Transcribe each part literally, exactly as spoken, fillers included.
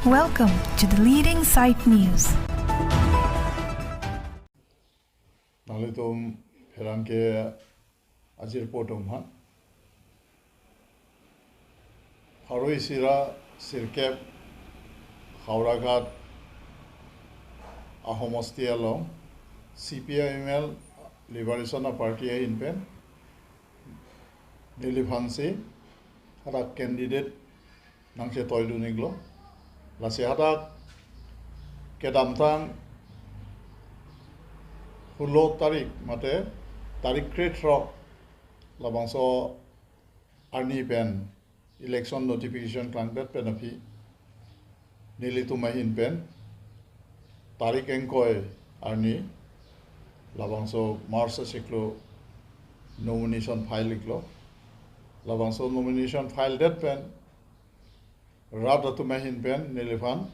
Welcome to the leading site news. Nanglitum pherangke ajirpo atum aphan. Pharo isi ra sirkep Howraghat ahomosti along C P I M L Liberation Party ahin pen neliphansi hadak candidate nangchetoidun-iklo. Lasi hadak kedamtang hulo tarik mate tarik krethrok labangso arni pen election notification klangdet pen aphi nelitum ahin pen tarik ingkoi arni labangso March achiklo nomination file-iklo. Labangso nomination file det pen rat atum ahin pen neliphan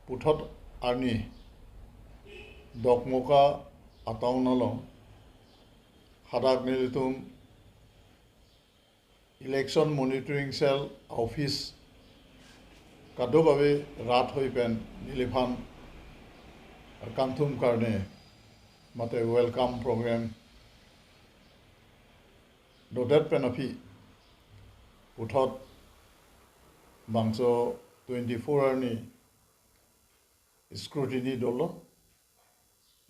puthot arni Dokmoka a-town along hadak nelitum Election Monitoring Cell office kadokave rat hoi pen neliphan kangthum karne mate welcome program dodet pen aphi puthot bangso twenty-four arni scrutiny dolo.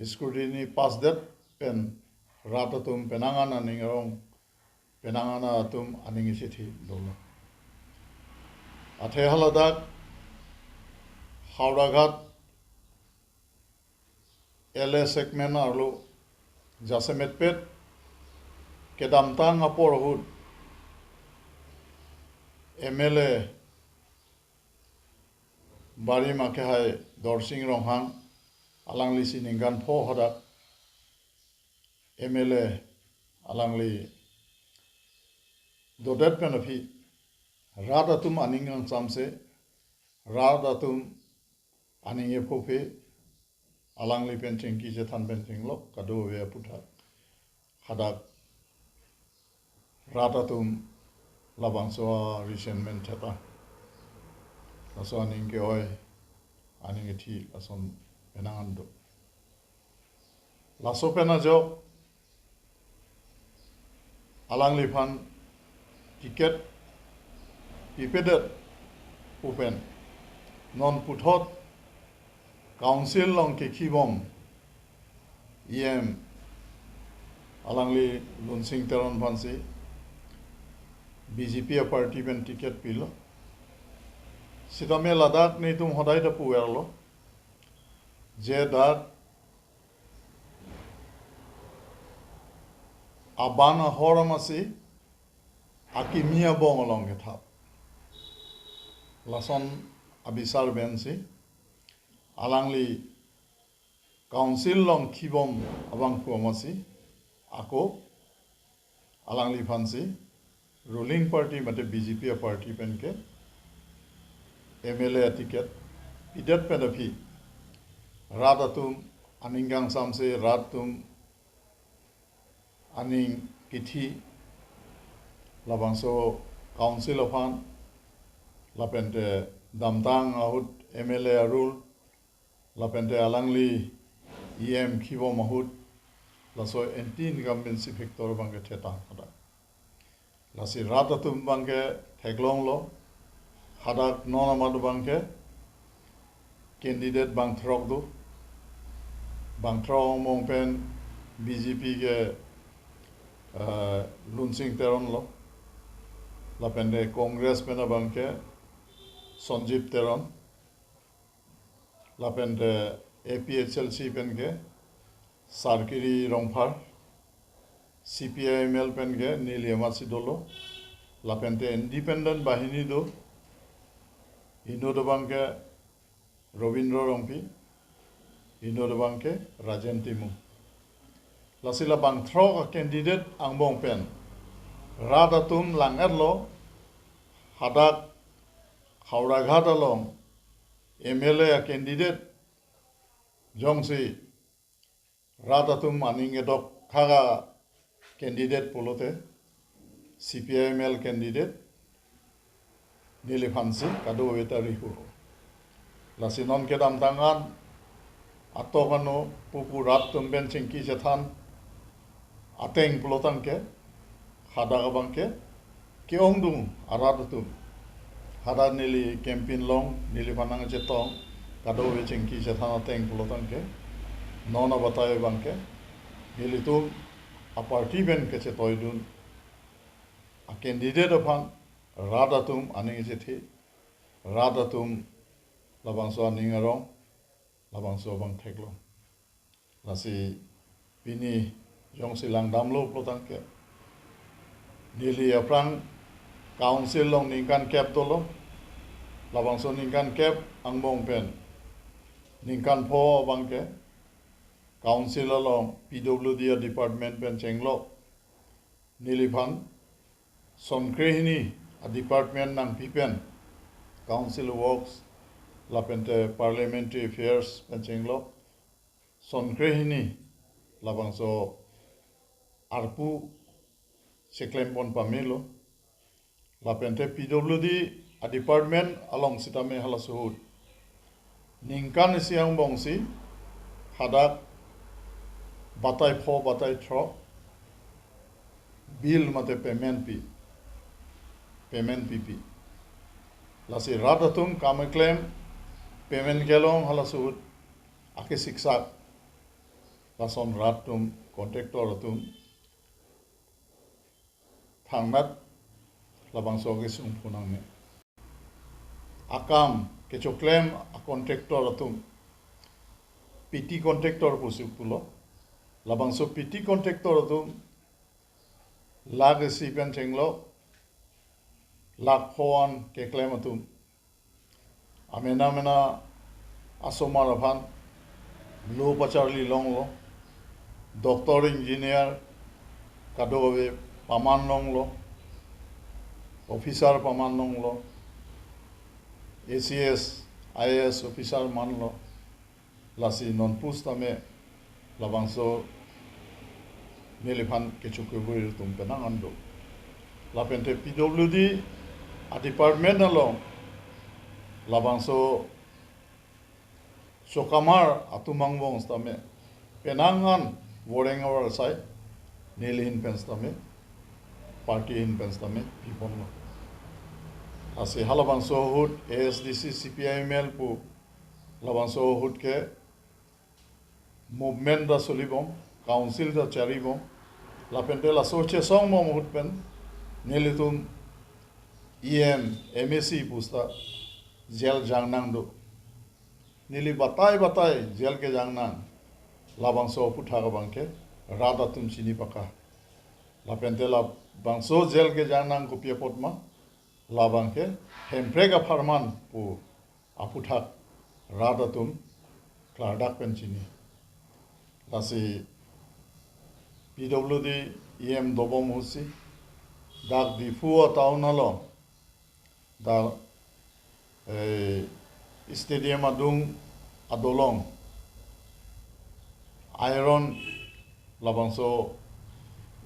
Scrutiny pass det pen rat atum penang an aning arong, penang an atum aning isithi dolo. Athe haladak Howraghat L A segment arlo jasemetpet kedamtang apor ahut M L A barim akehai Dorsing Ronghang alanglisi ningkan pho hadak M L A alangli dodet pen aphi rat atum aning kangsamse, rat atum aning ephophe alangli pen chingki chethan pen chinglok kadokave aputhak hadak rat atum labangso a-resentment theta laso aning ke-oi aning ithi lason penang an do. Laso pen ajok alangliphan ticket pipedet pu pen non puthot council along kekhibom E M alangli Lunsing Teron aphansi B J P a-party pen ticket pilo. Sitame ladak netum hodai ta puverlo je dak aban ahor amasi akimi abong along kethap. Lason abisar pensi alangli council along khibom abangphu amasi ako alangliphansi ruling party mate B J P a-party pen ke M L A ticket pidet pen aphi rat atum aning kangsamse, rat atum aning kithi labangso council aphan lapente damtang ahut M L A a-rule lapente alangli E M khibom ahut laso anti incumbency factor abangke thetang hadak. Lasi rat atum abangke theklonglo hadak non amat abangke candidate bangthrok do. Bangthrok angbong pen B J P ke, eh, Lunsing Teron lo. Lapente Congress pen abangke Sanjib Teron. Lapente A P H L C pen ke Sarkiri Rongphar, C P I M L pen ke neli amatsi dolo, lapente independent banghini do, inut abangke Robindro Rongpi, inut abangke Rajen Timung. Lasi la bangthrok a-candidate angbong pen rat atum lang-etlo hadak Howraghat along M L A a-candidate jongsi rat atum aning kedok thak a-candidate pulote C P I M L candidate neliphansi kadokave ta rihu. Lasi non kedamtang an atok ano pupu rat atum pen chingki chethan ateng pulotangte hadak abangke ke-ongdung arat atum. Hadak neli campaign along neliphan nangchetong kadokave chingki chethan ateng pulotangte non abatai abangke nelitum a-party pen kachetoidun a-candidate aphan rat atum aning chethe, rat atum labangso aning arong, labangso abang theklong. Lasi pini jongsi langdamlo pulotangte neli aphrang council along ningkan kep dolo, labangso ningkan kep angbong pen ningkan pho abangke council along P W D a-department pen chenglok. Neliphan son krehini a-department nangpi pen Council Works lapente Parliamentary Affairs pen chenglok son krehini labangso arpu cheklempon pamelo. Lapente P W D a-department along sitame halaso ahut ningkan isi angbongsi hadak batai pho batai throk bill mate payment pi, payment pipi. Lasi rat atum kam keklem payment kelong halaso ahut akesiksak lason rat atum, contractor atum thangnat labangso kesung phunang ne. Akam kechoklem a-contractor atum, petty contractor pusi pulo. Labangso petty contractor atum lakh isi pen chenglok, lakh pho an keklem atum amena mena asomar aphan lo pacharli longlo, doctor, engineer kadokave paman longlo, officer paman longlo, A C S, I A S officer manlo. Lasi non pusitame labangso neliphan kecho kebui atum penang an do. Lapente P W D a-department along labangso chokamar atum angbong sitame penang an voreng avar sai neli ahin pen sitame, party ahin pen sitame piponlo. Lasi halabangso ahut A S D C C P I M L pu labangso ahut ke movement ta solibom, council ta charibom, lapente laso chesongbom ahut pen nelitum E M, M A C pusita jail jangnang do. Neli batai batai jail kejangnang. Labangso aphuthak abangke rat atum chini paka. Lapente labangso jail kejangnang kopi apot ma, labangke Hemprek apharman pu aphuthak rat atum klardak pen chini. Lasi P W D E M dobom ahutsi dak Diphu a-town along, dak, eh, stadium adung adolong iron labangso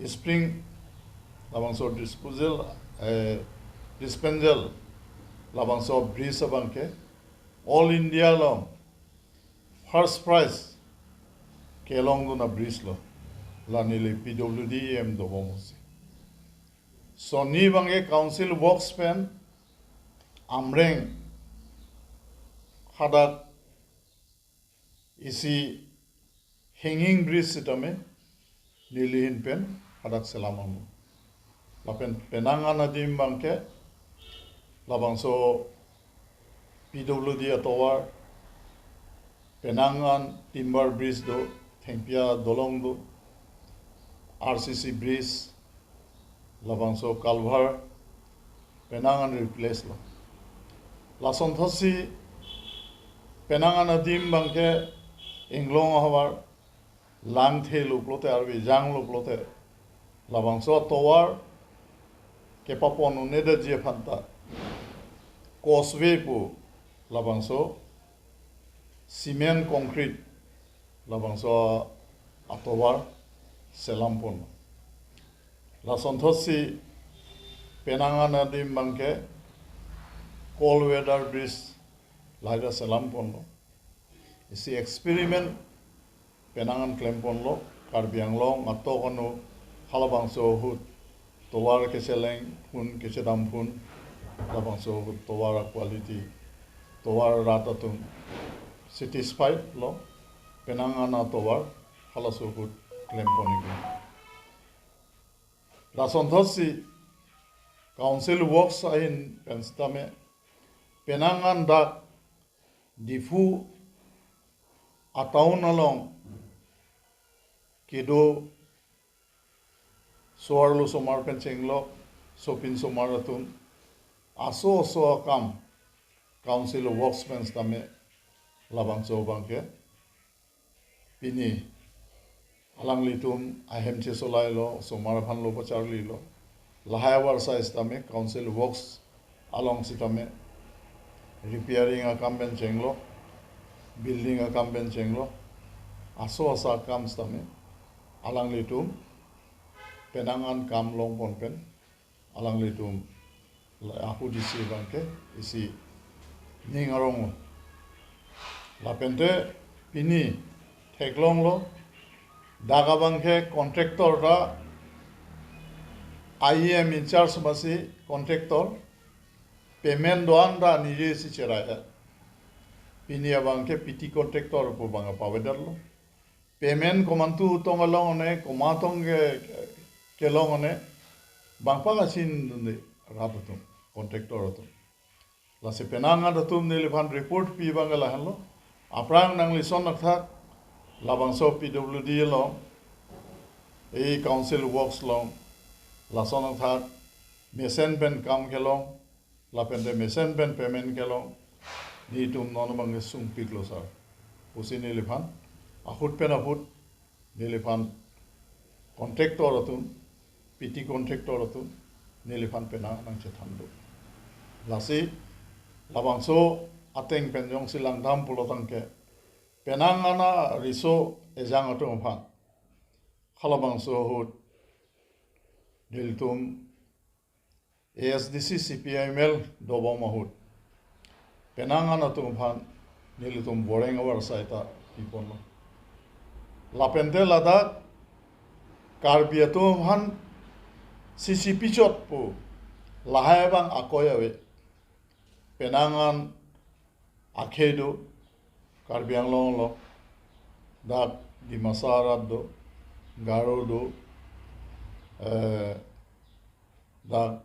spring, labangso disposal, eh, dispensal, labangso bridge abangke All India along first prize kelongdun a-bridge lo, la neli P W D E M dobom ahutsi. Sonni abangke Council Works pen Amreng hadak isi hanging bridge sitame neli ahin pen hadak selam amo. Lapen penang an adim abangke labangso P W D atovar, penang an timber bridge do, thengpi adolong do, R C C bridge, labangso culvert penang an replace lo. Lasonthotsi penang an adim abangke inglong ahavar langthe lo pulote, arve jang lo pulote, labangso atovar kepapon un-edetji aphanta causeway pu labangso cement concrete labangso atovar selam pon. Lasonthotsi penang an adim abangke Cold Weather Bridge lahai ta selam ponlo. Isi experiment penang an klem ponlo, Karbi Anglong atok anu halabangso ahut tovar kecheleng phun, kechedam phun, labangso ahut tovar quality, tovar rat atum satisfied lo, penang an atovar halaso ahut klem pon-iklo. Lason thotsi Council Works ahin pen sitame penang an dak Diphu atown along kedo so-arlo osomar pen chenglok, sopin osomar atum aso aso akam Council Works pen sitame labangso abangke pini alanglitum ahem chesolailo, osomar aphan lo pacharlilo. Lahai avarsai sitame Council Works along sitame repairing akam pen chenglok, building akam pen chenglok, aso aso akam sitame alanglitum penang an kam long pon pen alanglitum la ahut isi abangke isi ning arong. Lapente pini theklonglo, dak abangke contractor ta I E M in charge masi contractor, payment do-an ta nijesi cherai-et. Pini abangke P T contractor pu abang pavedetlo. Payment komantu tong along one, komat tong ke, kelong one, bang pa kachinidunde rat atum, contractor atum. Lasi penang an atum neliphan report pi abang lahenlo. Aphrang nangli son athak labangso P W D along, e Council Works along, lason athak mesen pen kam kelong, lapente mesen pen payment kelong, netum non abangke sungpiklo sir pusi neliphan ahut pen ahut neliphan contractor atum, P T contractor atum neliphan penang nangchethan do. Lasi labangso ateng pen jongsi langdam pulo tangke, penang an ariso ejang atum aphan halabangso ahut nelitum A S D C C P I M L dobom ahut penang an atum aphan nelitum boreng avarsai ta piponlo. Lapente ladak Karbi atum aphan C C P chot pu lahai abang akoi ave. Penang an akhei do, Karbi Anglong along, dak Dimasa rat do, Garo do, eh, dak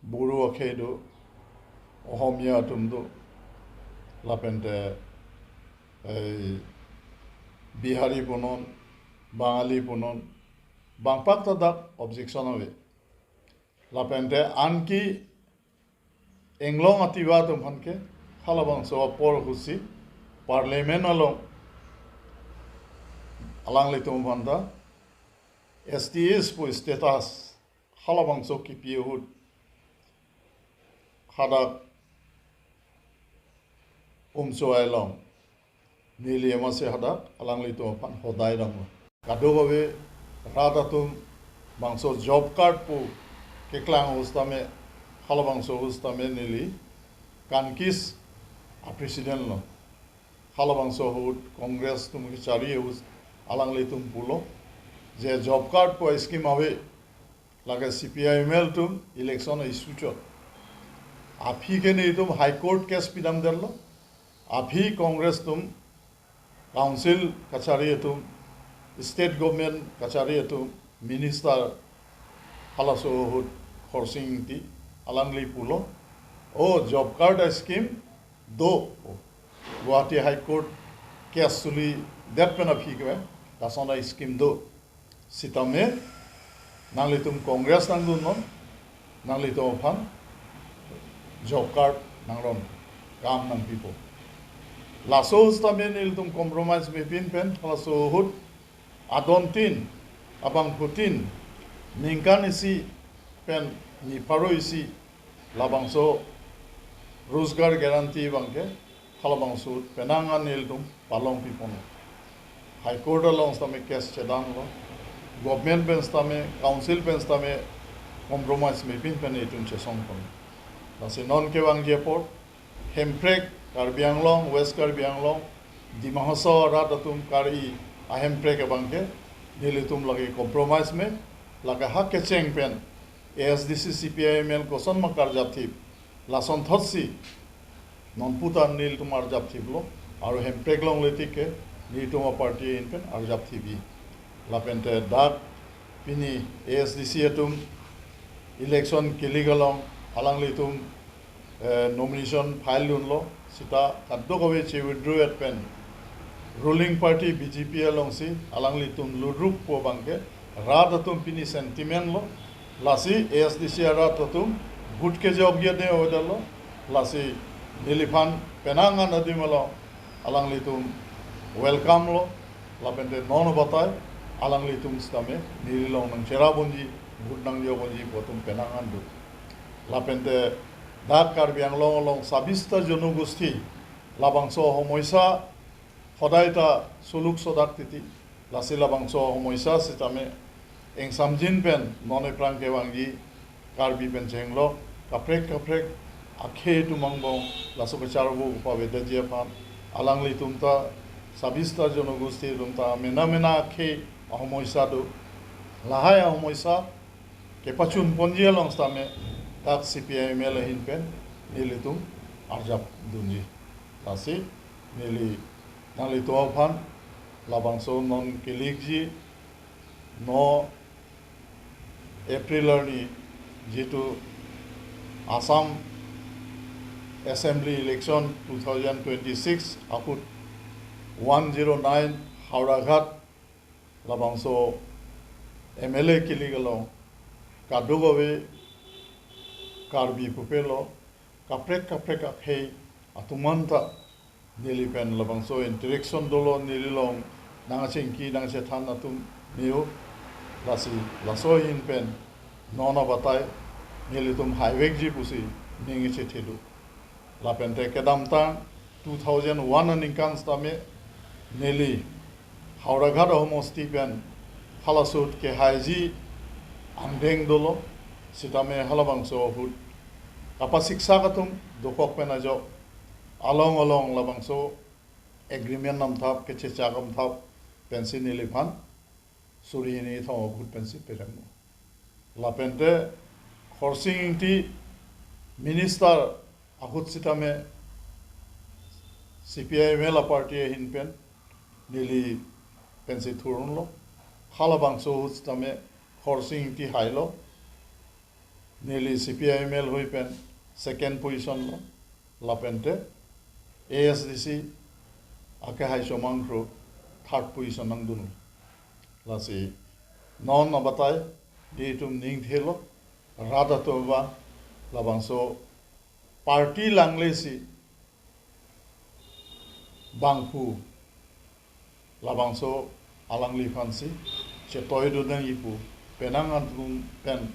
Boro akhei do, Ohomia atum do, lapente, eh, Bihari punon, Bangali punon, bangpak ta dak objection ave. Lapente anke Anglong atiba atum aphan ke halabangso apor ahutsi Parliament along alanglitum aphan ta S T S pu status halabangso kipi ahut hadak Umsoi along neli amatsi hadak alanglitum aphan hodai damlo. Kadokave rat atum bangso job card pu keklang ahut sitame, halabangso ahut sitame neli kankis a president lo. Halabangso ahut Congress atum kechari ahut alanglitum pulo je job card pu scheme ave, lake C P I M L atum election issue chot. Aphi ke netum High Court case pidamdetlo. Aphi Congress atum, council kachari atum, state government kachari atum, minister halaso ahut Khorsing Engti, alangli pulo, "O, job card a scheme do. Guwahati High Court case sulidet pen aphi ke, lason a scheme do. Sitame nanglitum Congress nangdunnon, nanglitum aphan job card nangron, kam nangpipo." Laso sitame nelitum compromise mepin pen, laso ahut adontin, abangphutin, ningkan isi pen nipharo isi labangso Rozgar Guarantee abangke halabangso ahut penang an nelitum palong pipon. High Court along sitame case chedanlo. Government pen sitame, council pen sitame compromise mepin pen itum chesong pon. Lasi non kevangji apor, Hemprek Karbi Anglong, West Karbi Anglong, Dima Hasao arat atum kar-i ahemprek abangke nelitum lake compromise me, lake ha kecheng pen A S D C, C P I M L koson ma karjap thip, lasonthotsi non puta nelitum arjap thiplo, aru hemprek longle tik ke nelitum aparty ahin pen arjap thipji. Lapente dak pini A S D C atum election kilik along alanglitum eh, nomination file dunlo, sita kadokave che withdraw-et pen ruling party B J P alongsi alanglitum lutrup pu abangke rat atum pini sentiment lo. Lasi A S D C arat atum vote kejok ya de oda lo. Lasi neliphan penang an adim along alanglitum welcome lo. Lapente non batai alanglitum sitame neli along nangchera ponji, vote nangjok ponji pu atum penang an do. Lapente dak Karbi Anglong along sabista jonogosti labangso homoisa hodai ta suluk sodak titi. Lasi labangso homoisa sitame ingsamjin pen non ephrang kevangji Karbi pen chenglok kaprek kaprek akhei atum angbong laso kacharvo pavedaji aphan alanglitum ta sabista jonogosti atum ta mena mena akhei ahomoisa do. Lahai ahomoisa kepachun ponji along sitame dak C P I M L ahin pen nelitum arjap dunji. Lasi neli nanglitum aphan labangso non kilikji no April arni jitu Assam Assembly election two thousand twenty-six ahut one zero nine Howraghat labangso M L A kilik along kadokave Karbi pupe lo kaprek kaprek akhei atum anta neli pen labangso interaction dolo, neli along nangchingki nangchethan atum neo. Lasi laso ahin pen non abatai nelitum haivekji pusi ning chethe do. Lapente kedamtang two thousand one aningkan sitame neli Howraghat ahomosti pen halaso ahut kehaiji angdeng dolo, sitame halabangso ahut kapasiksak atum dokok pen ajok along along labangso agreement namthap kechechak amthap pensi neliphan suri hini thong ahut pensi perem. Lapente Khorsing Engti minister ahut sitame C P I M L aparty ahin pen neli pensi thurunlo. Halabangso ahut sitame Khorsing Engti hailo. Neli C P I M L hui pen second position lo. Lapente A S D C akehai Chomang Kro third position nangdunlo. Lasi non abatai nelitum ning thelo rat atum ba labangso party langlesi bangphu labangso alangliphansi chetoidun nangji pu penang an atum pen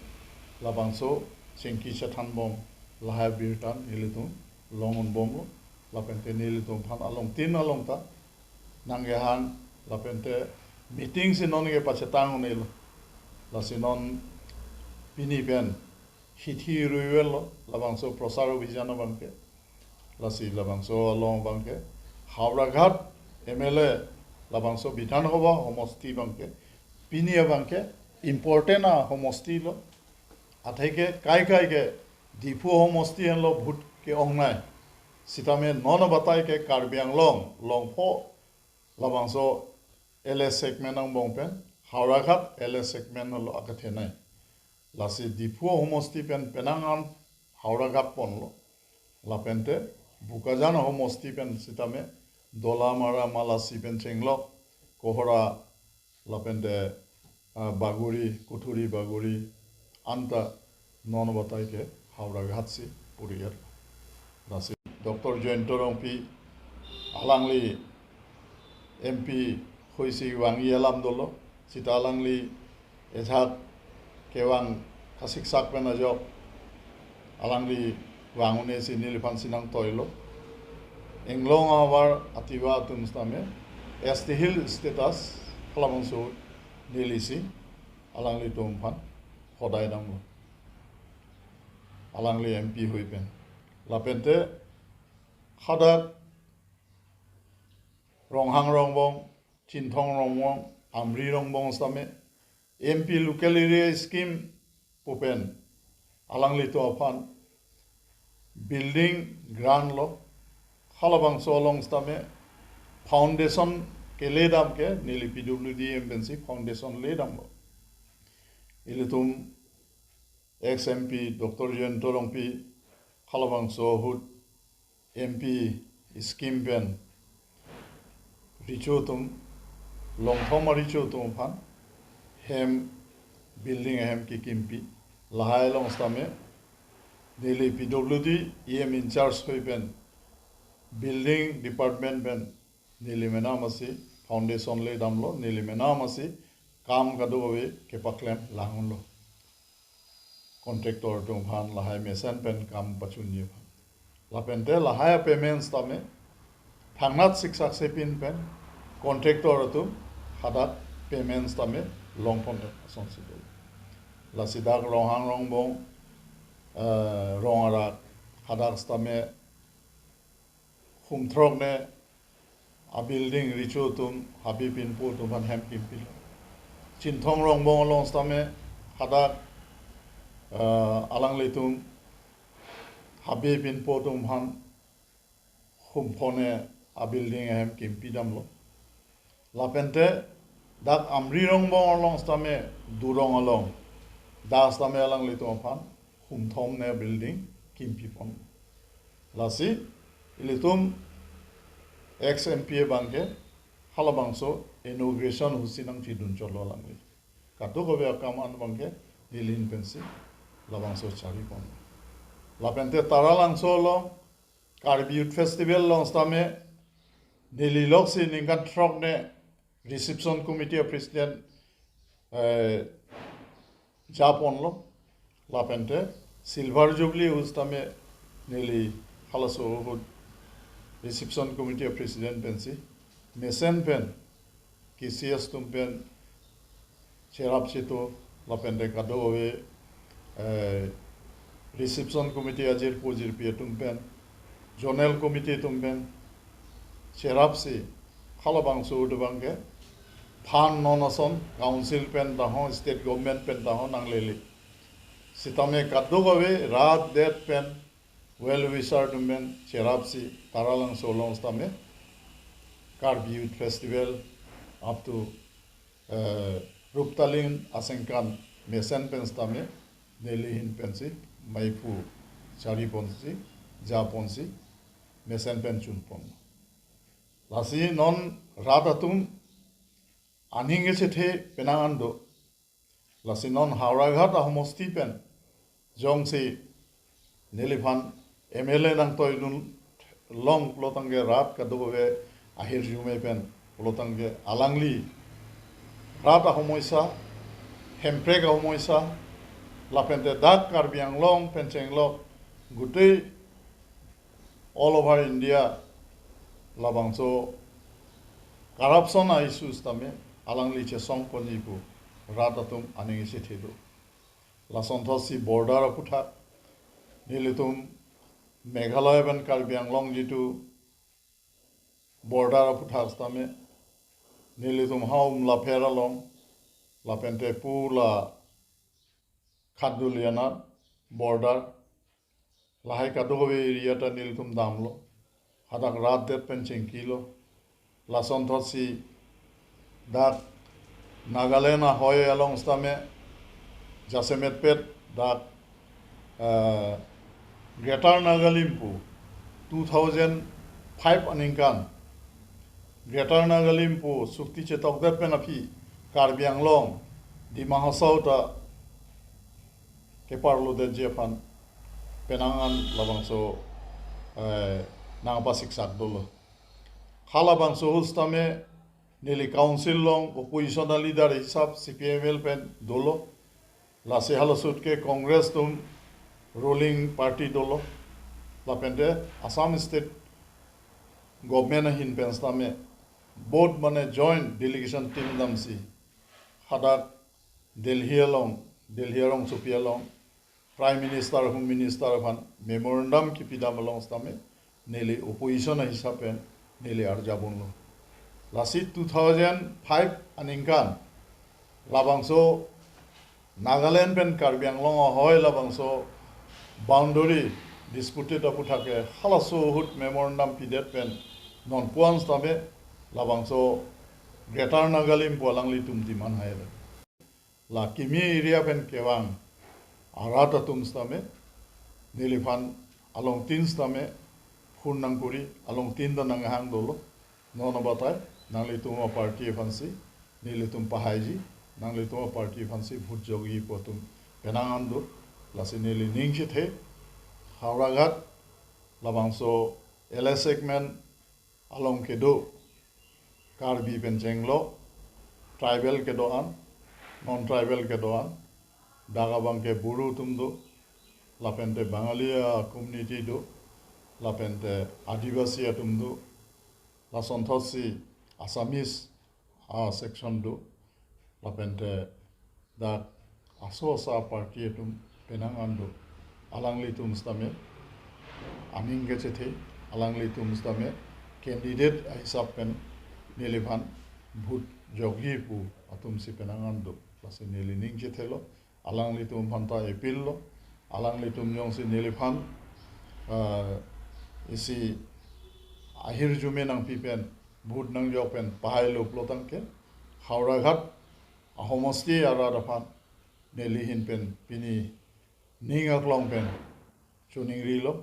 labangso chingki chethanbom lahai birta nelitum long-un bomlo. Lapente nelitum aphan along tin along ta nangkehang lapente meeting si non kepachetang un-elo. Lasi non pini pen hithi ruiwelo labangso prochar abhijan abangke. Lasi labangso along abangke Howraghat M L A labangso Bidhan Sabha homosti abangke pini abangke important ahomosti lo. Atheke kai kai ke Diphu homosti henlo vote ke-ongnei. Sitame non abatai ke Karbi Anglong longpho labangso L A segment angbong pen Howraghat L A segment lo akethenei. Lasi Diphu homosti pen penang an Howraghat ponlo. Lapente Bokajan homosti pen sitame Dolamara Malasi pen chenglok Kohora lapente ah, Bagori, Kuthuri Bagori anta non abatai ke Howraghat si puri-et. Lasi Doctor Jayanta Rongpi alangli M P hoisi vangji alam dolo, sita alangli ejak kevang kasiksak pen ajok alangli vang un-e si neliphan si nangtoilo. Inglong ahavar atiba atum sitame S T Hill status halabangso nelisi alanglitum aphan hodai damlo. Alangli M P hui pen. Lapente Hadak Ronghang Rongbong, Chinthong Rongbong, Amri Rongbong sitame M P local area scheme pu pen alanglitum aphan building grant lo. Halabangso along sitame foundation keledam ke neli P W D M pensi foundation ledamlo. Ilitum ex M P Doctor Jayanta Rongpi halabangso ahut M P scheme pen recho atum, longthom arecho atum aphan hem, building ahem kekimpi. Lahai along sitame neli P W D E M in charge hoi pen building department pen neli menam asi foundation ledamlo, neli menam asi kam kadokave kepaklem lang unlo. Contractor atum aphan lahai mesen pen kam pachunji aphan. Lapente lahai payment sitame thangnat siksak sepin pen contractor atum hadak payment sitame longpon asonsi do. Lasi dak Ronghang Rongbong, eh, Rong Arak hadak sitame hum throk ne a building recho atum, Habe Pinpo atum aphan hem kimpi. Chinthong Rongbong along sitame hadak, eh, alanglitum Habe Pinpo atum aphan hum phone a building ahem kimpi damlo. Lapente dak Amri Rongbong along sitame Durong along, dak sitame alanglitum aphan hum thom ne building kimpi pon. Lasi ilitum ex M P abangke halabangso inauguration ahutsi nangchidun chotlo alangli. Kadokave akam an abangke neli ahin pensi labangso chari pon. Lapente Taralangso along Karbi Youth Festival along sitame neli loksi ningkan throk ne reception committee president, eh, japonlo. Lapente Silver Jubilee ahut sitame neli halaso ahut reception committee president pensi mesen pen K C S atum pen cherap cheto, lapente kadokave, eh, reception committee ajirpo jirpi atum pen, zonal committee atum pen cherapsi halabangso ahut abangke phan non ason council pen ta ho, state government pen ta ho nanglele. Sitame kadokave rat det pen well wisher atum pen cherapsi Taralangso along sitame Karbi Youth Festival up to, eh, Ruptaling asengkan mesen pen sitame neli ahin pensi maipu chari ponsi, ja ponsi, mesen pen chun pon. Lasi non rat atum aning kechethe penang an do. Lasi non Howraghat ahomosti pen jongsi neliphan M L A nangtoidun long pulotangke rat kadokave ahirjume pen pulotangke alangli rat ahomoisa, hemprek ahomoisa, lapente dak Karbi Anglong pen chenglok gutei all over India labangso corruption a-issue sitame alangli chesong ponji pu rat atum aning isi thilo. Lasonthotsi border aphuthak, nelitum Meghalaya pen Karbi Anglong jitu border aphuthak sitame nelitum ha Umlapher along, lapente pu la Khatdulianat border, lahai kadokave area ta nelitum damlo. Hadak rat det pen chingkilo. Lasonthotsi dak Nagaland ahoi along sitame jasemetpet dak, eh, Greater Nagalim pu two thousand five aningkan Greater Nagalim pu chukti chetokdet pen aphi Karbi Anglong Dima Hasao ta keparlodetji aphan penang an labangso, eh, nangpasiksak dolo. Halabangso ahut sitame neli council along opposition a-leader hisap C P I M L pen dolo. Lasi halaso ahut ke Congress atum ruling party dolo. Lapente Assam State Government ahin pen sitame both mane joint delegation team damsi hadak Delhi along, Delhi arongsopi along Prime Minister, Home Minister aphan memorandum kipidam along sitame neli opposition ahisap pen neli arjabunlo. Lasi two thousand five aningkan labangso Nagaland pen Karbi Anglong ahoi labangso boundary disputed aphuthak ke halaso ahut memorandum pidet pen non puan sitame labangso Greater Nagalim pu alanglitum demand hai lo. La kimi area pen kevang arat atum sitame neliphan alongtin sitame phone nangkuri, alongtin ta nanghang dolo. Non abatai nanglitum aparty aphansi nelitum pahaiji, nanglitum aparty aphansi vote jokji pu atum penang an do. Lasi neli ning chethe, Howraghat labangso L A segment along kedo Karbi pen chenglo, tribal kedo an, non tribal kedo an, dak abang ke Boro atum do, lapente Bangali a-community do, lapente Adivasi atum do, lasonthotsi Assamese a-section do, lapente dak aso asa party atum penang an do. Alanglitum sitame aning kechethe, alanglitum sitame candidate ahisap pen neliphan vote jokji pu atumsi penang an do. Lasi neli ning chethelo, alanglitum aphan ta appeal lo, alanglitum jongsi neliphan ah, isi ahirjume nangpi pen vote nangjok pen pahailo pulo tangte Howraghat ahomosti arat aphan neli ahin pen pini ning aklong pen choningrilo,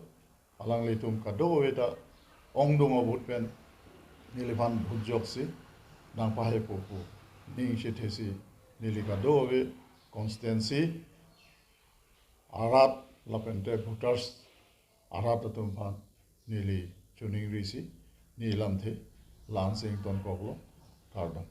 alanglitum kadokave ta ongdung abut pen neliphan vote joksi nangpahepo pu ning chethesi neli kadokave constituency arat lapente voters arat atum aphan neli choningrisi neli lamthe la-ansi ingtonkoklo, kardom.